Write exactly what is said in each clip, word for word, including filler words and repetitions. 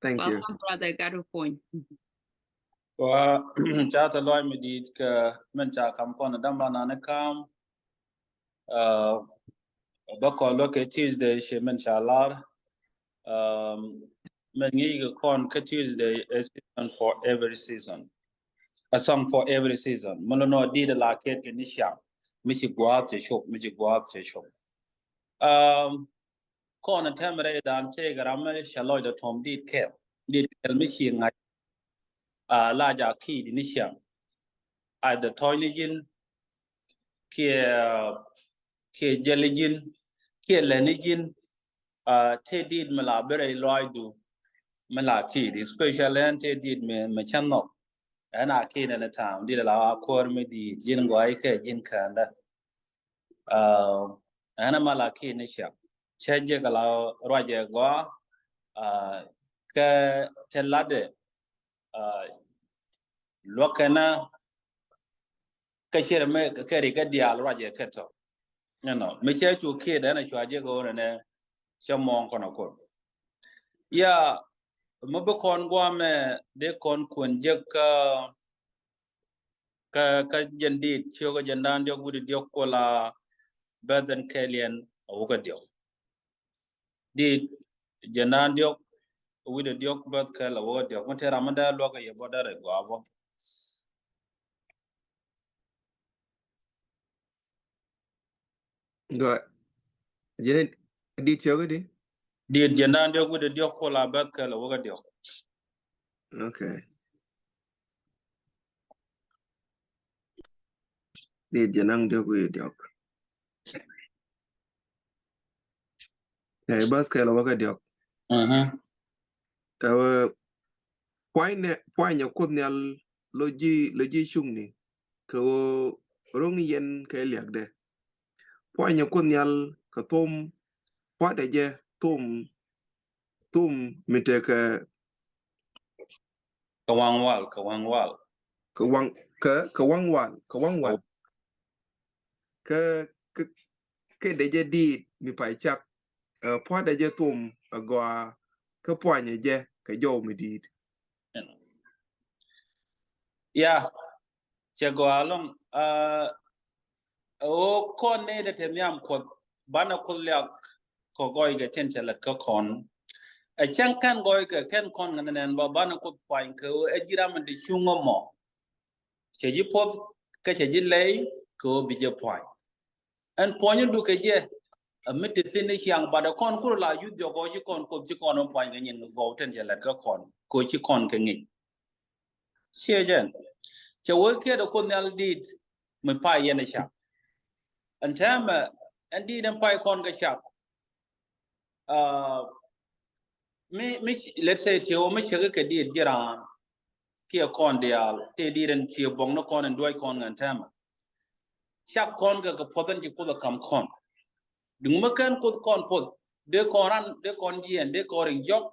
Thank you. Welcome, brother Gatwec Kuɔny. Wa ca tɛ lɔc mi di̱i̱t kɛ min ca kam kɔn dam la nani kam. Bä kɔn lɔ kɛ Tuesday ci min ca lar. Min ŋi̱i̱c kɛ kɔn kä Tuesday, a season for every season, a song for every season. Min lɔ nɔ di̱i̱t la kɛt kɛ ni ciaŋ mi ci gua̱a̱th cɛ cop, mi ci gua̱a̱th cɛ cop. Kɔn tɛmɛ rɛy dan tëëkɛ ram mi cɛ lɔcdɛ tuɔm di̱i̱t kɛl, di̱i̱t kɛl mi ci ŋa̱c. La ja ki̱i̱t ni ciaŋ, a dee tɔ̱ɔ̱c ni ji̱n kiɛ kiɛ jäli ji̱n kiɛ lɛni ji̱n. Tëë di̱i̱t mi la bi rɛy lɔaacdu mi la ki̱i̱t, especially ɛn tëë di̱i̱t mi, mi cä nhɔk. Ɛn a ki̱i̱t ɛn ta̱a̱m di̱i̱t la a kuäär mi di̱i̱t ji̱n gɔaac kɛ ji̱n käändä. Ɛn ɛmɛ la ki̱i̱t ni ciaŋ cä jek la ruacɛ gɔaa. Kɛ te latdɛ luäk kɛnä kɛ ciɛr mɛ kɛ ri kɛ diaal ruacɛ kɛ tɔ. Ɛnɔ mi cɛ cu kiɛt ɛn a cua jek ɣöö nɛnɛ cɛ mɔɔŋ kɔn a kor. Ya mi bi kɔn guamɛ dee kɔn kuɛn jek kä kä kä jɛn di̱i̱t ciökä jɛn da̱a̱n diɔk wi̱cdɛ diɔk ku la bɛth ɛn kɛɛliɛn a wukɛ diɔk. Di̱i̱t jɛn da̱a̱n diɔk wi̱cdɛ diɔk bɛth kɛl a wukɛ diɔk. Mi tëë ram mi dee luäk kɛ yɛ bä dee rɛy gua̱a̱ bä. Gɔaa. Jɛn di̱i̱t ciökä di? Di̱i̱t jɛn da̱a̱n diɔk wi̱cdɛ diɔk ku la bɛth kɛl a wukɛ diɔk. Okay. Di̱i̱t jɛn da̱a̱n diɔk wi̱cdɛ diɔk. Ɛ bäth kɛl a wukɛ diɔk. Ɛ pua̱ny nɛ, pua̱ny ɛ Kuoth Nhial lɔ ji̱, lɔ ji̱ cuŋni kɛ ɣöö ro̱ŋ yɛn kɛ liakdɛ. Pua̱ny ɛ Kuoth Nhial kɛ thom, pua̱tdɛ jɛ thom, thom mi tekɛ kɛ waŋ wal, kɛ waŋ wal. Kɛ waŋ, kɛ, kɛ waŋ wal, kɛ waŋ wal. Kɛ, kɛ, kɛ dee jɛ di̱i̱t mi pay cak. Pua̱tdɛ jɛ thom a gɔaa kä pua̱nyɛ jɛ kɛ jɔw mi di̱i̱t. Ya, cɛ gɔaa lɔŋ. Ɛ ɣöö kɔn ni dee te nhiam Kuɔth banɛ Kuoth liak kɛ gɔɔykɛ tin cɛ lät kä kɔn. Ɛ cäŋ kɛn gɔɔykɛ kɛn kɔn ŋä nɛn bä banɛ Kuoth puany kɛ ɣöö ɛ ji̱ ram in te cuŋ ɔ mɔ. Cɛ ji̱ puɔth kä cɛ ji̱ lɛy kɛ ɣöö bi jɛ puany. Ɛn puɔ̱nyä dukɛ jɛ ɛ mi te thi̱n ni ciaŋ, bat ɛ kɔn kur la yuth jɔk ɔ ci kɔn Kuoth ci kɔn ɔ puany kɛ nyin kɛ gɔw tin cɛ lät kä kɔn kɛ ɣöö ci kɔn kɛ ŋi̱c. Ciɛ jɛn cɛ wee kiɛt ɛ Kuoth Nhial di̱i̱t mi pay yɛn ɛ cak. Ɛn tɛmɛ ɛn di̱i̱t ɛn pay kɔn kɛ cak. Mi, mi, let's say, ciɛ wä mi cäk kɛ diet ji̱ raan kiɛ kɔn diaal tëë diet ɛn ciɛ buɔ̱ŋ ni kɔn ɛn duac kɔn ŋän tɛmɛ. Cak kɔn kɛ kɛ puɔth ɛn ci Kuoth ɛ kam kɔn. Duŋ mi kɛn Kuoth kɔn puɔth dee kɔn ran, dee kɔn jiɛn, dee kɔn riŋ jɔk,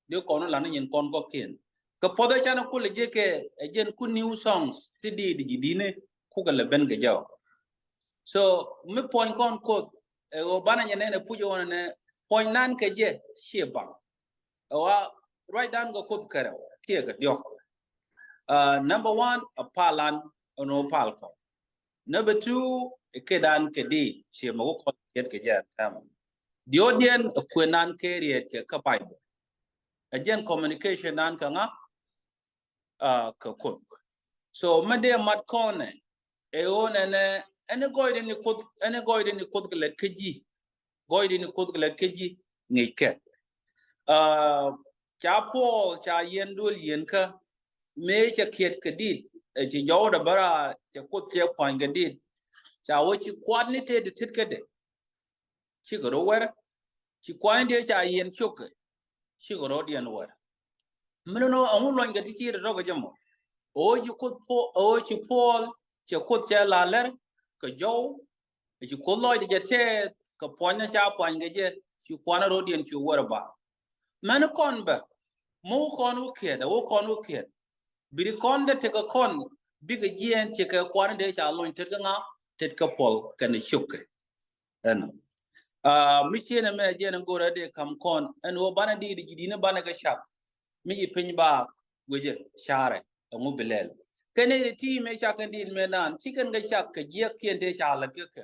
dee kɔn lan ni nyin kɔn kɔkiɛn. Kɛ puɔth ɛ canɛ kulɛ jiɛ kɛ ɛ jɛn ku new songs ti diet ji̱ di̱ni kukɛ lɛ ben kɛ jɔk. So mi puɔny kɔn Kuoth ɛ ɣöö banɛ nyɛ nɛn ɛ puc ɛ ɣöö nɛ puɔny nan kɛ jɛ ciɛ baŋ. Ɛ wa ruacdan kɛ Kuoth kärɛ kiɛ kɛ diɔk. Number one, a palan ɛn ɣöö pal kɔn. Number two, ɛ kɛ dan kɛ di ciɛ mɛ wä kɔn kiɛt kɛ jɛ ɛn tɛmɛ. Diɔɔdiɛn ɛ kuenan kɛ riɛt kɛ kä Bible. Ɛ jɛn communication nan kɛ ŋa? Kɛ Kuoth. So mi dee mat kɔnɛ ɛ ɣöö nɛnɛ ɛn gɔɔydɛ ni Kuoth, ɛn gɔɔydɛ ni Kuoth kɛ lɛt kä ji̱. Gɔɔydɛ ni Kuoth kɛ lɛt kä ji̱ ŋi̱i̱c kɛ. Ca Puɔl ca yɛn duel yɛn kä mëë cɛ kiɛt kɛ di̱t ɛ ci jɔwdɛ bära cɛ Kuoth cɛ puany kɛ di̱t. Ca wä ci kuat ni tëë ti tet kädɛ. Cikɛ rɔ wɛr. Ci kuany dee ca yɛn cio̱kɛ. Cikɛ rɔ diɛn wɛr. Min nɔ ɛŋu luɔny kɛ ti ci rɔ tɔkɛ jɛ mɔ. Ɣöö ci Kuoth Puɔl, ɣöö ci Puɔl cɛ Kuoth cɛ la lɛr kɛ jɔw. Ci Kuoth lɔcdɛ jɛ tɛɛth kɛ puɔ̱ny ni ca puany kɛ jɛ ci kuan rɔ diɛn ci wɛr ba. Mɛn kɔn bɛ mi wä kɔn wä kiɛt, wä kɔn wä kiɛt. Biri kɔn dee tekɛ kɔn bikɛ jiɛɛn cikɛ kuan dee ca luɔny tet kɛ ŋa, tet kɛ Puɔl kɛn ciökɛ. Ɛnɔ mi ciënɛ mɛ jiɛn in go̱rɛ dee kam kɔn ɛn ɣöö banɛ di̱i̱t ji̱ di̱i̱t ni banɛ kɛ cak. mi ci piny baak guicɛ carɛ ɛŋu bi lɛl. Kɛn ɛ ti mëë cak kɛn dit mëë naan ci kɛn kɛ cak kɛ jiɛk kiɛn tëë ca lät kä kɛ,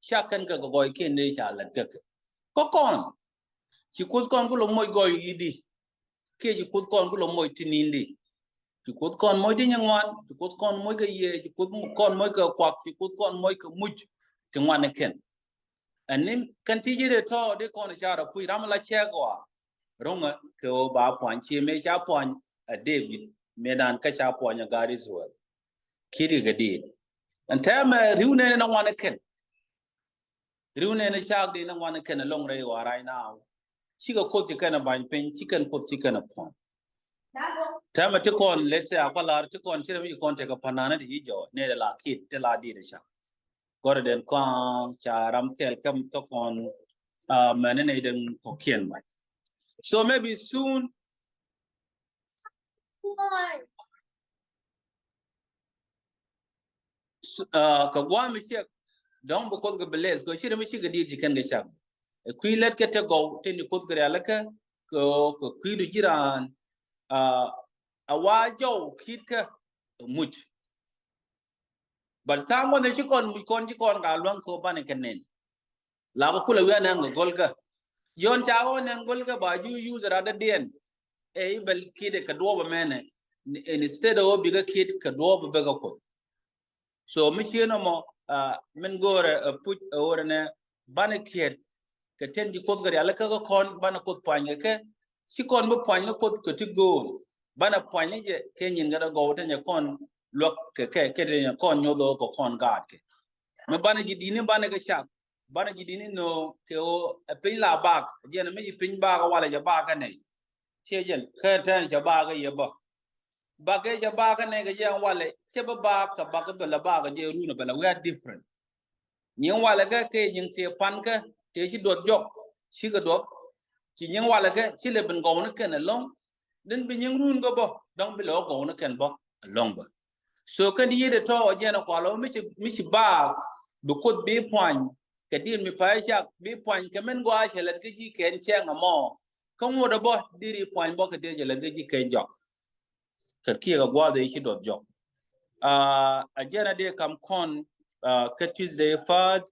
cak kɛn kɛ kɛ gɔɔy kiɛn tëë ca lät kä kɛ. Kä kɔn ci Kuoth kɔn ku lɔ moc gɔɔy i̱di, kiɛ ci Kuoth kɔn ku lɔ moc ti ni̱n di. Ci Kuoth kɔn moc ti nyin ŋuan, ci Kuoth kɔn moc kɛ yiëë, ci Kuoth kɔn moc kɛ kuak, ci Kuoth kɔn moc kɛ muc ti ŋuan ni kɛn. Ɛn ni kɛn ti ji̱ dee tɔ̱ di kɔn ca rɔ puc ram la cɛk wa. Ro̱ŋɛ kɛ ɣöö ba puany ci mëë ca puany ɛ David mëë dan kä ca puany ɛ gaat Israel. Ki̱t kɛ kɛ dit. Ɛn tɛmɛ ri̱w nɛn ni ŋuan ni kɛn. Ri̱w nɛn ni cak di ni ŋuan ni kɛn ɛlɔŋ rɛy wa right now. Cikɛ Kuoth ci kɛn ɛ ba̱ny piny, ci kɛn Kuoth ci kɛn ɛ puɔ̱n. Tɛmɛ ti kɔn, let's say, a kɔ lar ti kɔn ci rɛ mi ci kɔn tekɛ pa̱n naan ti ci jɔɔc ni rɛ la ki̱t ti la dit ɛ cak. Gɔrɛ den kɔn ca ram kɛl kä kä kɔn, ah, mɛn ni den kɔkiɛn mac. So maybe soon, s-, ah, kɛ guam mi ciɛk dɔ̱ŋ bi Kuoth kɛ bless kɛ ci rɛ mi cikɛ dit ci kɛn kɛ cak. Ɛ kui̱ lät kɛ te gɔw te ni Kuoth kɛ rialikä kɛ kɛ kui̱ du ji̱ raan, ah, a wa jɔw ki̱t kä muc. But tha̱a̱ŋ wä ni ci kɔn muc kɔn ci kɔn ka luäŋ kɛ banɛ kɛ nɛn. La kɛ kulɛ wi̱i̱ anɛn kɛ gɔlkä. Yɔn ca wä nɛn gɔlkä ba ju use rat dädiɛn. Ɛ i̱ bɛ ki̱t kɛ duɔɔp ɛmɛnɛ. Instead of bikɛ ki̱t kɛ duɔɔp bɛ kɛ Kuoth. So mi cieen ɔmɔ, ah, min go̱o̱rɛ, ah, puc, ah, ɣöörɛ nɛ banɛ kiɛt kɛ tɛn ji̱ Kuoth kɛ rialikä kä kɔn banɛ Kuoth puany kɛ kɛ. Ci kɔn bi puany ni Kuoth kɛ ti go̱o̱r. Banɛ puany ni jɛ kɛ nyin kɛ dee gɔw tɛn jɛ kɔn luäk kɛ kɛ kɛ tɛn jɛ kɔn nyoth ɣöö kɛ kɔn gaat kɛ. Mi banɛ ji̱ di̱t ni banɛ kɛ cak. Banɛ ji̱ di̱t ni nöö kɛ ɣöö ɛ piny la bak. Jɛn mi ji̱ piny bak walɛ jɛ bak kä nɛy. Ciɛ jɛn kä tɛn cɛ bak kä yɛ bä. Bak kɛ cɛ bak kä nɛy kɛ jɛn walɛ cɛ bä bak kɛ bak kä bɛ la bak kɛ jɛ run bɛ la, we are different. Nyiŋ walɛ kɛ kɛ nyiŋ tëë pan kä tëë ci duɔth jɔk. Cikɛ duɔth. Ci nyiŋ walɛ kɛ ci lɛ bin gɔw ni kɛn ɛlɔŋ. Din bi nyiŋ run kɛ bä dɔŋ bi lɛ wä gɔw ni kɛn bä ɛlɔŋ bä. So kɛn di yiet ɛ tɔ̱ ɛ jɛn ɛ kual ɔ mi ci, mi ci baak bi Kuoth bi puany kɛ diet mi pay cak bi puany kɛ min gɔaa cɛ lät kä ji̱ kɛn cɛŋ ɛmɔ. Kä ŋot ɛ bä diri puany bä kɛ diet cɛ lät kä ji̱ kɛn jɔk. Kɛ kiɛ kɛ gua̱a̱th ɛ ci duɔth jɔk. Ah, a jɛn a dee kam kɔn, ah, kä Tuesday, Thurs-,